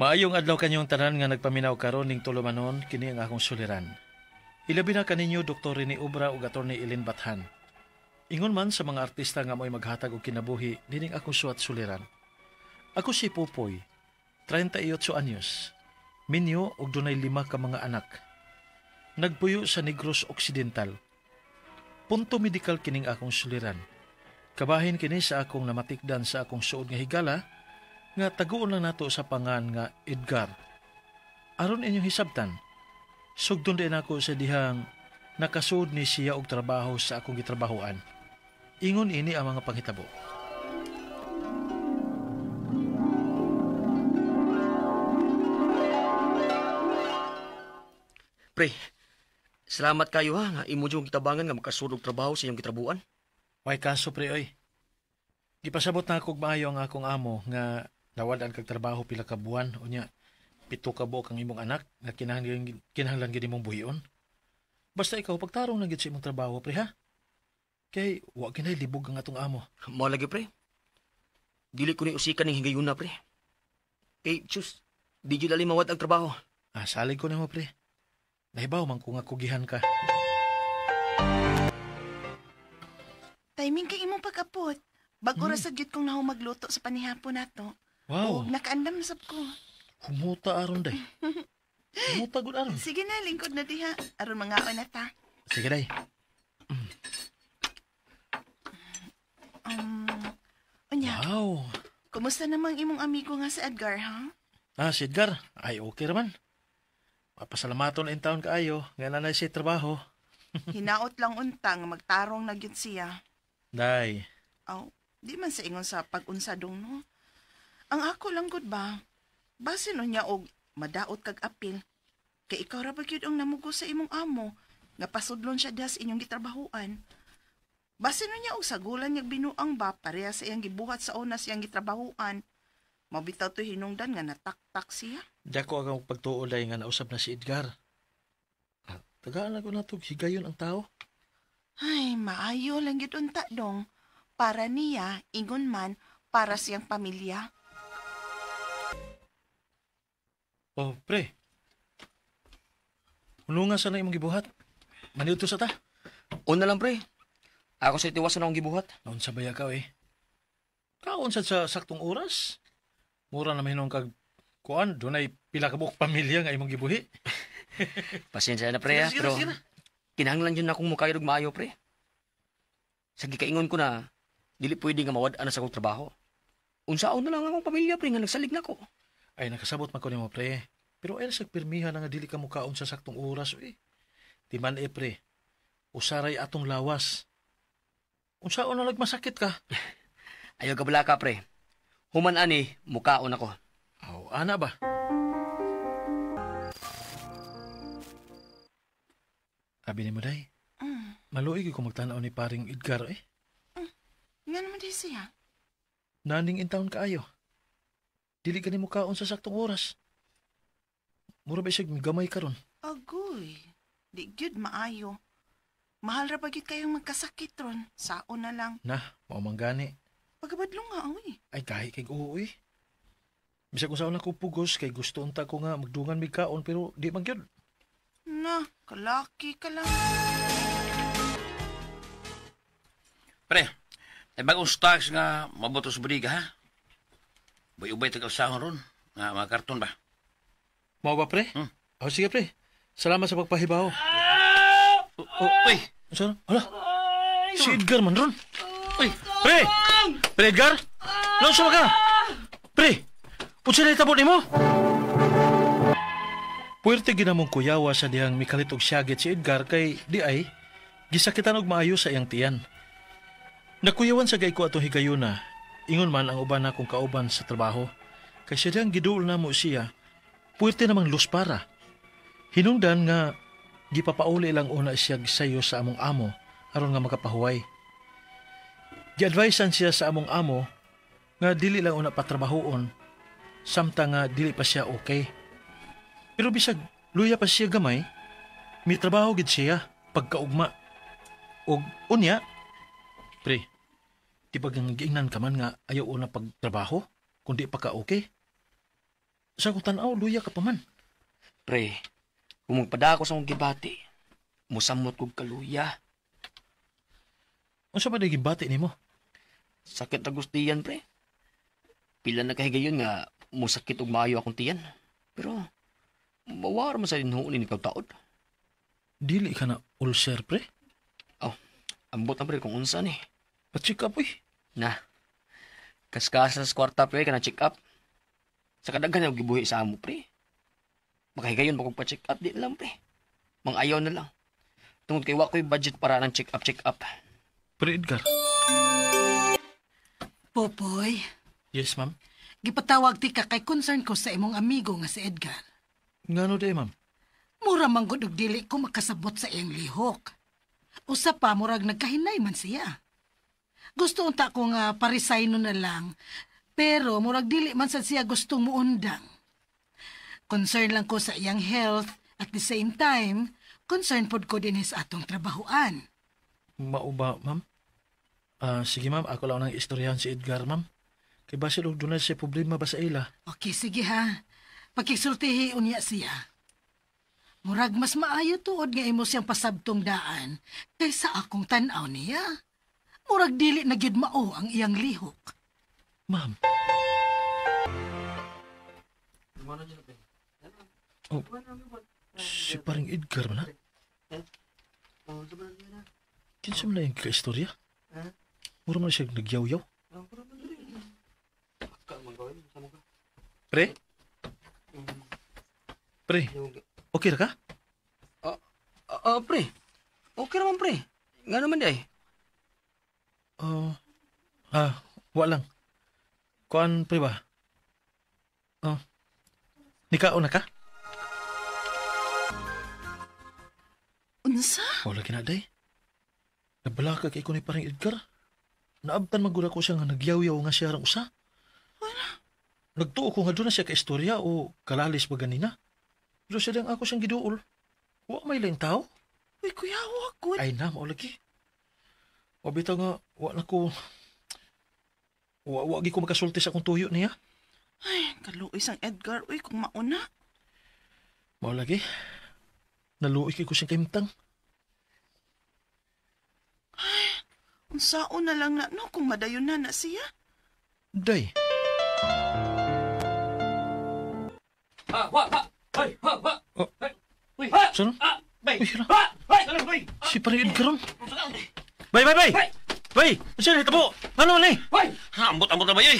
Maayong adlaw kanyong tanan nga nagpaminaw karon ning tulumanon, kini ang akong suliran. Ilabi na kaninyo Dr. Rene Obra ug Atty. Ellen Bathan. Ingon man sa mga artista nga mo'y maghatag og kinabuhi nining akong suwat suliran. Ako si Popoy, 38 anyos, minyo og dunay 5 ka mga anak. Nagpuyo sa Negros Occidental. Punto medikal kining akong suliran. Kabahin kini sa akong namatikdan sa akong suod nga higala nga taguon lang nato sa pangan nga Edgar. Aron inyong hisabtan, sugdon din ako sa dihang nakasud ni siya og trabaho sa akong gitrabahoan. Ingon ini ang mga panghitabo. Pre, salamat kayo ha nga imo jud gitabangan nga makasud og trabaho sa iyong gitrabuan. Way kaso pre oy. Gipasabot na akog maayo ang akong amo nga nawad-an kag trabaho pila ka buwan unya 7 ka buok ang imong anak nga kinahanglan gid imong buhion. Basta ikaw pagtarong lang gid sa imong trabaho pre ha. Kay wa kinay libog ang atong amo. Mao lagi pre. Dili ko ni usikan ning higayuna pre. Kay sus, di jud ali mawad ang trabaho. Ah, salig ko nimo pre. Nahibaw man ko nga kugihan ka. Timing kay imong pag-apot. Bag-o ra sa gyud kong naho magluto sa panihapon nato. Wow. Og nakaandam na sab ko. Humuta aron day. Humuta gud aron. Sige na, lingkod na diha. Aron mangaon na ta. Sige day. Unya. Wow. Kumusta namang imong amigo nga si Edgar, ha? Ah, si Edgar. Ay, okay raman. Papasalamaton in town kaayo. Nga nanay siya trabaho. Hinaot lang unta nga magtarong na gyud siya. Day. Aw, di man sa ingon sa pag-unsa dong, no? Ang ako lang gud ba? Basin unya og madaot kag apil. Kay ikaw ra ba gyud ang namugo sa imong amo nga pasudlon siya diha sa inyong gitrabahuan. Basin unya og sagulan niyag binuang ba pareha sa iyang gibuhat sa una siyang gitrabahuan. Mabitaw to hinungdan nga nataktak siya. Dako ang pagtuo day nga nausab na si Edgar. Ah, tagaan lang ko na tog higayon ang tao. Ay, maayo lang gyud unta dong. Para niya, ingon man, para siyang pamilya. Oh, pre. Hununga sa na imong gibuhat. Maniudto sa ta. Una lang, pre. Ako sa itiwasan akong gibuhat. Naunsa ba ya ka, eh? Kaon sad sa saktong oras? Mura na mahinong kag kuan, dunay pila ka buok pamilya nga imong gibuhi. Pasensya na, pre, Sige, pero sige na. Kinahanglan yun akong mukayod og maayo, pre. Sa gikaingon ko na, dili pwede nga mawad-an na sa akong trabaho. Unsaon na lang akong pamilya, pre, nga nagsalig na ko. Ay, nakasabot man ko nimo, pre. Pero ay sa pirmihan na nga dili ka mukaon sa saktong oras, eh. Di man, eh, pre. Usaray atong lawas. Unsaon na nagmasakit ka? Ayaw ka bala ka, pre. Human ani, mukaon ako. Aw, ana ba? Abi ni mo, day. Maluig ko magtanaw ni paring Edgar, eh. Nga naman di siya. Naning in town kaayo. Dili ka ni mukaon sa saktong oras. Mura ba siya gamay karon? Agoy, di gyud maayo. Mahal ra ba gyud kayong magkasakit ron? Sao na lang. Na, mao man gani. Pagabadlong nga, oy. Ay, gahi kay uoy. Bisag kung saan ako pugos, kay gusto unta ko nga magdungan mig kaon, pero di man gyud. Na, kalaki ka lang. Pre, ay bagong stocks nga mabuto sa bodega, ha? Ubay-ubay tag-usahon ron, nga mga karton ba? Mao ba, pre? Oh, sige, pre. Salamat sa pagpahibaw. Oh, uy! Saan? Hala? Si Edgar man ron. Uy! Pre! Pre, Edgar? Naunsa ka? Pre! Unsa na itabot nimo? Puwerte ginamong kuyawa sa dihang mikalit og siyagit si Edgar kay di ay gisakitan og maayo sa iyang tiyan. Nakuyawan sa gay ko atong higayuna. Ingon man ang uban akong kauban sa trabaho. Kay siya dihang giduol na mo siya, puwerte namang luspara. Hinungdan nga gipapauli lang una siya sayo sa among amo aron nga makapahuway. Giadvisean siya sa among amo nga dili lang una patrabahoon samtang nga dili pa siya okay. Pero bisag luya pa siya gamay, mitrabaho gid siya pagkaugma. Og unya, pre, di ba giingnan ka man nga ayaw una pagtrabaho kundi pa ka okay? Sa akong tan-aw, luya ka pa man. Pre, kung magpadako sa akong gibati, musamot kog kaluya. Unsa ba gibati nimo? Sakit na gustiyan, pre. Pila na kahigayon nga musakit og maayo akong tiyan. Pero, mawar man sa dinhuon ni taod. Dili ka na ulcer, pre. Oh, ambot na pre kung unsa ni. Pa-check up, uy. Na, kaskasa sa kwarta, pre, ka na check up. Sa kadaghan na gibuhi sa amo, pre. Makahigayon pa kong pa-check up, di lang, pre. Mangayaw na lang. Tungod kay wa ko'y budget para ng check up, check up. Pre Edgar. Popoy, Yes, ma'am. Gipatawag ti ka kay concern ko sa imong amigo nga si Edgar. Ngano di, ma'am? Mura man gud og dili ko makasabot sa iyang lihok. Usa pa, murag nagkahinay man siya. Gusto unta ko nga paresign na lang, pero murag dili man sad siya gustong muundang. Concern lang ko sa iyang health, at the same time, concern pod ko din sa atong trabahoan. Mao ba, ma'am? Ah, sige, ma'am, ako lang nang istoryahan si Edgar, ma'am. Kay basin og dunay siya problema ba sa ila. Okay, sige ha. Pakisultihi unya siya. Murag mas maayo tuod nga imo siyang pasabtong daan kaysa akong tan-aw niya. Murag dili na gyud mao ang iyang lihok. Ma'am. Oh, si paring Edgar man ha? Kinsa man na yung kaistorya? Mura man siya nagyaw-yaw. Pre? Pre, okay ra ka? Pre. Okay naman, pre. Nga naman di ay. Oh, wa lang. Kuan, pre ba? Oh. Nikaon na ka? Unsa? Wala kinaday. Nabalaka kay ko ni paring Edgar. Naabtan man gud ako siya nga nagyaw-yaw nga siya rang usa. Wala. Nagtuo ko nga doon na siya ka istorya o kalalis ba ganina. Pero siya lang ako siyang giduol. Wa may laing tao. Uy, kuya, wa gud. Ay na, mao lagi. Wa bitaw nga, wa na ko. Wa, wa gi ko makasulti sa akong tuyo niya. Ay, kaluoy sang Edgar, uy, kung mauna. Mao lagi. Naluoy kay ko siyang kahimtang. Unsaon na lang na, no, kung madayon na na siya. Day. Ha, ha, ha. Ay, ha, ha. Oh. Uy, ha. Sino? Ah, bay. Uy, hala. Ha, bay. Bay. Si paring Edgar ron. Bay, bay, bay! Bay! Unsa na hitabo? Ano ni? Bay. Ha, ambot-ambot na ba yun?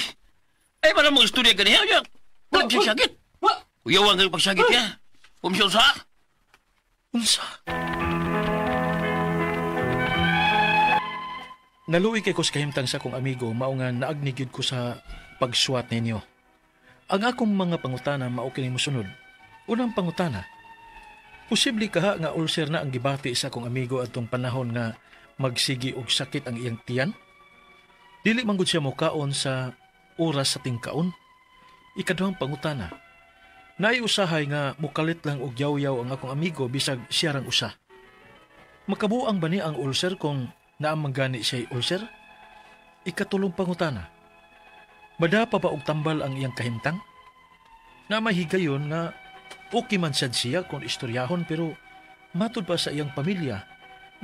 Ay, para mong istorya ganiya, ya. Wala siya sakit. Uyawan kayo pagsakit niya. Pumisyon sa. Unsa? Naluoy kay ko sa kahimtang sa akong amigo, mao nga naagni gyud ko sa pagsuwat ninyo. Ang akong mga pangutana mao kini mosunod. Unang pangutana, posible kaha nga ulcer na ang gibati sa akong amigo atong panahon nga magsigi og sakit ang iyang tiyan? Dili man gud siya mokaon sa oras sa tingkaon. Ikaduhang pangutana, naay usahay nga mukalit lang og yaw-yaw ang akong amigo bisag siya rang usa. Makabuang ba ni ang ulcer kung naamang gani siya'y ulcer? Ikatulong pangutana, madapa ba og tambal ang iyang kahimtang? Na may higayon nga okay man sad siya kung istoryahon, pero matud pa sa iyang pamilya,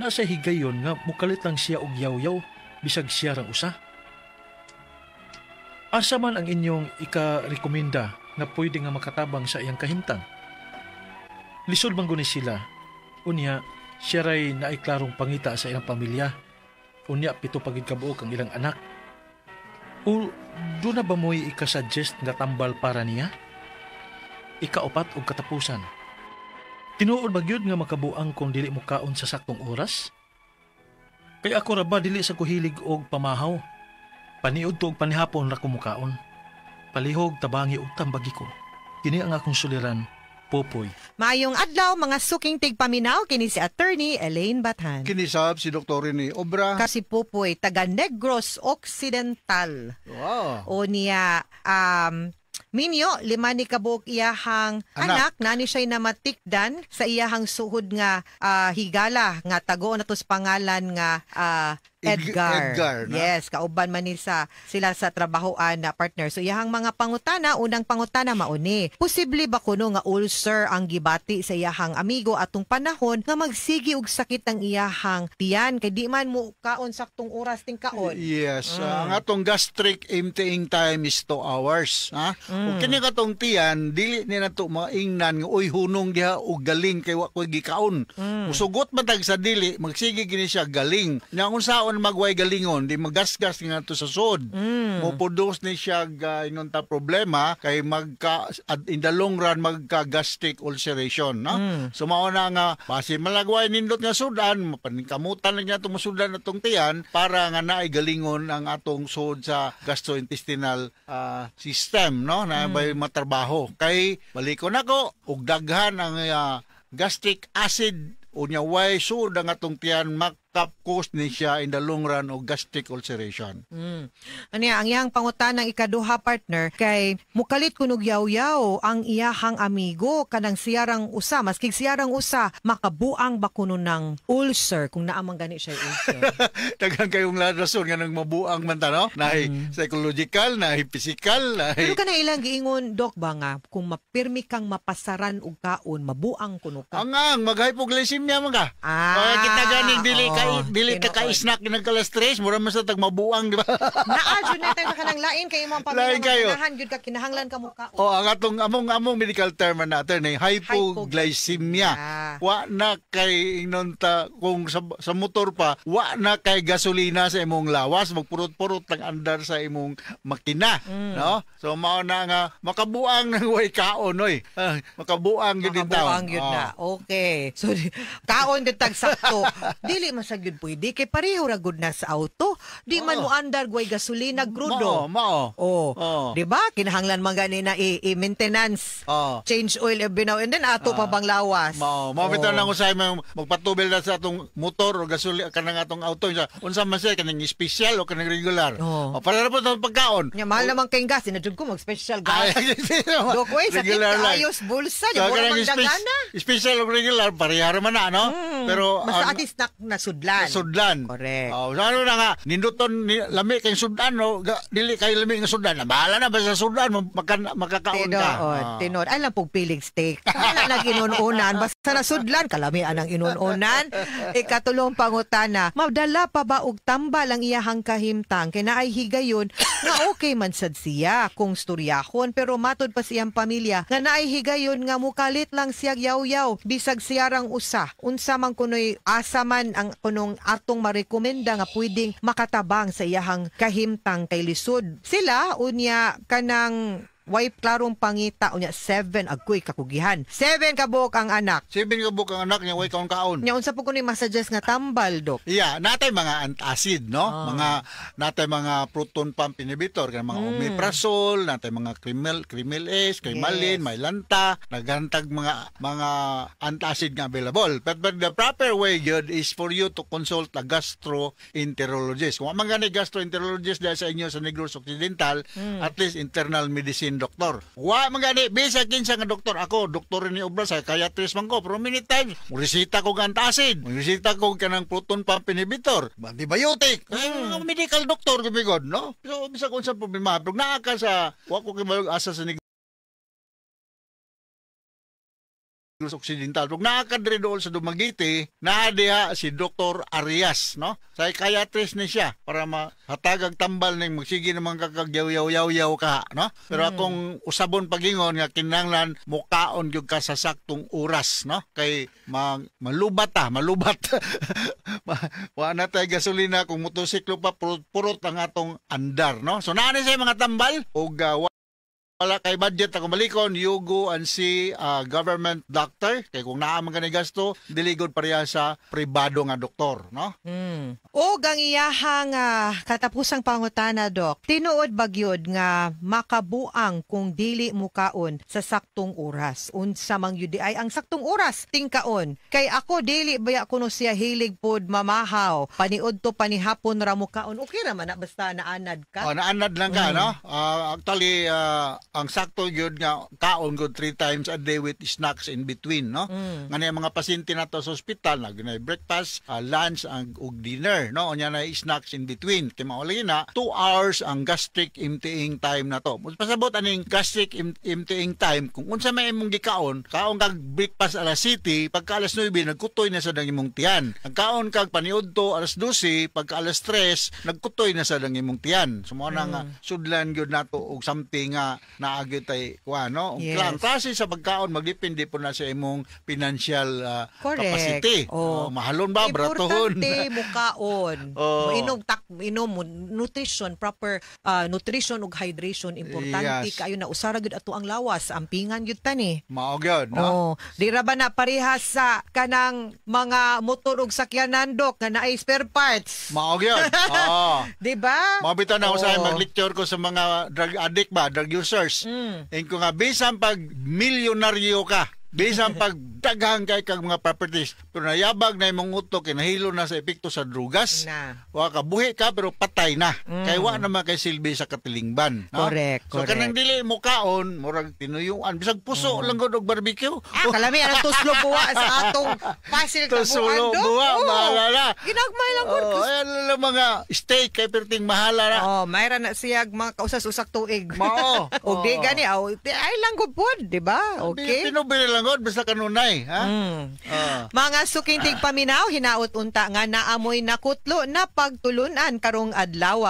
nasa higayon nga mukalit lang siya og yaw-yaw bisag siya rang usa. Asa man ang inyong ika-rekomenda nga pwede nga makatabang sa iyang kahimtang? Lisod man guni sila. Unya, siya ray naiklarong pangita sa ilang pamilya. Unya, 7 pagid kabuok ang ilang anak. O doon na ba mo'y ikasuggest nga tambal para niya? Ikaupat og katapusan. Tinuod ba gyud nga makabuang kung dili mo kaon sa saktong oras? Kay ako ra ba dili sa kuhilig og pamahaw? Paniud to og panihapon ra ko mukaon. Palihog tabangi og tambagi ko. Kini ang akong suliran, Popoy. Maayong adlaw mga suking tigpaminaw, kini si Attorney Elaine Bathan. Kinisab si Dr. Rene Obra. Kasi Popoy taga Negros Occidental. Wow. O niya minyo 5 ni kabuok iyahang anak, Anak. Nani siya'y namatikdan sa iyahang suhod nga higala nga tago na tos pangalan nga Edgar. Edgar, no? Yes, kauban man ni sa sila sa trabahoan na, partner. So iyahang mga pangutana, unang pangutana mauni. Posible ba kuno nga ulcer ang gibati sa iyahang amigo atong panahon nga magsigi og sakit ang iyahang tiyan kay di man mo kaon saktong oras ting kaon? Yes, ang atong gastric emptying time is 2 hours, ha? Ug kini katong tiyan dili ni nato maingnan nga uy, hunong diha og galing kay wa koy gikaon. Musugot man tag sa dili, magsige gini siya galing. Nya kung saon magway galingon, di magasgas nga to sa sud. Mo produce ni siya ingon ta problema kay magka in the long run magka gastric ulceration, no? So mao na nga basi malagway nindot nga sudan, mapaningkamutan lang niya itong masudan atong tiyan para nga naay galingon ang atong sud sa gastrointestinal system, no, na bay matrabaho kay balikon nako og daghan ang gastric acid, unya way sud ang atong tiyan, makapkos ni siya in the long run og gastric ulceration. Ano ya, ang iyang pangutanang ikaduha, partner, kay mukalit kunog yaw-yaw ang iyahang amigo kanang siyarang usa, maski siyarang usa, makabuang ba kuno ng ulcer kung naa man gani siya ulcer? Daghan kayong rason nga nang mabuang man ta, no? Naay psychological, naay physical, naay Pero kana ilang giingon, dok, ba nga kung mapirmi kang mapasaran og kaon, mabuang kuno ka? Ang mag-hypoglycemia man ka. Ah, Kita ganing dili ka dili ta tinuod. ka snack nagkalas tres, mura man sa tag mabuang, di ba? Naa jud na tayo kanang lain kay imong pamilya Lain kayo. ganahan gyud ka, kinahanglan ka mo kaon. O ang atong among medical term na natin ay hypoglycemia. Wa na kay ingnon ta kung sa motor pa, wa na kay gasolina sa imong lawas, magpurot-purot lang andar sa imong makina, no? So mao na nga makabuang nang way kaon oy. Ah, makabuang gyud din taon. Makabuang yun na. Okay. So, kaon gyud tag sakto. Dili man sa gyud pwede kay pareho ra gud na sa auto. Di man mo andar gway gasolina, krudo. Mao, mao. Oh, Oo. 'di ba? Kinahanglan man gani na i-maintenance. Oo. Change oil every now and then ato pa bang lawas. Mao, mao bitaw lang usay magpatubel na sa atong motor o gasolina kanang atong auto. Unsa man siya, kanang special o kanang regular? Oo. O, para na po sa pagkaon. Nya mahal naman kayong gas, sinadjud ko mag-special gas. Ay, Dok, oy, sakit regular lang. kaayos bulsa, di So, mo kanang naman dagana. special o regular, pareha man na, no? Pero, Basta ang- at least na, nasudlan. Sudlan. Correct. Oh, so ano na nga, ninduton ni, lami kay sudan, no? Dili kay lami nga sudan. Bahala na basta sudan makakaon ka. Tinuod, tinuod. Ay lang pong piling steak. Wala nang inununan. Basta nasudlan, kalamian ang inununan. Ikatulong pangutana, madala pa ba og tambal ang iyahang kahimtang? Kay naay higayon nga okay man sad siya kung storyahon, pero matod pa siyang pamilya nga naay higayon nga mukalit lang siya yaw-yaw bisag siyarang usa. Unsa man kunoy asa man ang kunong atong marekomenda nga pwedeng makatabang sa iyahang kahimtang kay lisod sila unya kanang way klarong pangita unya 7 agoy kakugihan, 7 kabuok ang anak. 7 ka buok ang anak niya, way kaon kaon. Nya unsa po kunoy masuggest nga tambal, dok? Yeah, natay mga antacid, no? Mga natay mga proton pump inhibitor, kanang mga omeprazole, natay mga Kremil, Kremil S, Kremalin, Mylanta, naghantag mga antacid nga available. But the proper way gyud is for you to consult a gastroenterologist. Kung man gani gastroenterologist diha sa inyo sa Negros Occidental, at least internal medicine doctor. Wa man gani bisag kinsa nga doktor. Ako, doktor ni Obra, psychiatrist man ko, pero many times, moresita ko og antacid, moresita ko kanang proton pump inhibitor, antibiotic. Ay, mga medical doctor gumigod, no? So bisag unsa problema, pero naa ka sa wa ko kibalo asa sa Negros Occidental. Kung naa ka diri dool sa Dumaguete, naa diha si Dr. Arias, no? Psychiatrist ni siya para mahatag ang tambal ning magsige naman kakagyaw-yaw-yaw ka, no? Pero akong usabon pagingon nga kinahanglan mukaon gyud ka sa saktong oras, no? Kay malubat ta, malubat. Wa na tay gasolina kung motorsiklo pa, purot, purot ang atong andar, no? So naa ni siya mga tambal ug wala kay budget ako malikon, you go and see a government doctor kay kung naa man kani gasto, dili gud pareha sa pribado nga doktor, no? O ang iyahang katapusang pangutana, dok. Tinuod ba gyud nga makabuang kung dili mukaon sa saktong oras? Unsa man gyud ay ang saktong oras tingkaon? Kay ako dili baya kuno siya hilig pod mamahaw. Paniud to panihapon ra mukaon. Okay ra man na basta naanad ka. Oh, naanad lang ka, no? Actually, Ang sakto gyud nga kaon gud three times a day with snacks in between, no? Ngani ang mga pasyente nato sa ospital nag breakfast, lunch ang ug dinner, no? Unya na snacks in between. Kay mao lagi na 2 hours ang gastric emptying time na to. Pasabot aning gastric emptying time kung unsa may imong gikaon, kaon kag breakfast alas 7, pagka alas 9 nagkutoy na sa dang imong tiyan. Nagkaon kag paniudto alas 12, pagka alas 3 nagkutoy na sa dang imong tiyan. So mao na nga sudlan gyud nato og something nga naa gyud tay kuan, no? Ang klase sa pagkaon magdepende po na sa imong financial capacity. Oh. Oh, mahalon ba bratohon? Importante mukaon. Inom tak inom mo nutrition, proper nutrition ug hydration importante kaayo na usara gyud ato ang lawas, ampingan gyud tani. Mao gyud, no? Oh, di ra ba na parehas sa kanang mga motor ug sakyanan, dok, nga naay spare parts? Mao gyud. Oo. Di ba? Mao bitaw na usahay mag-lecture ko sa mga drug addict ba, drug users. Ko nga bisan pag milyonaryo ka, bisan pag daghan kay kag mga properties, pero nayabag na imong utok, kinahilo na sa epekto sa drugas. Na. Wa ka buhi ka pero patay na. Kay wa naman kay silbi sa katilingban, no? Correct, So kanang dili mo kaon, murag tinuyuan bisag puso lang gud og barbecue. Ah, kalami ang tuslo buwa sa atong puzzle Tuslo tabuan, dok. buwa, mahala na. Ginagmay lang gud. Oh, ayan lang mga steak kay perting mahala na. Oh, mayra na siyag mga kausas-usak tuig. Mao. Og di gani aw, di ay lang gud pod, di ba? Okay. Pinubili lang gud basta kanunay, ha? Ah. Mga suking tigpaminaw, hinaot unta nga naamoy nakutlo na pagtulunan karong adlaw.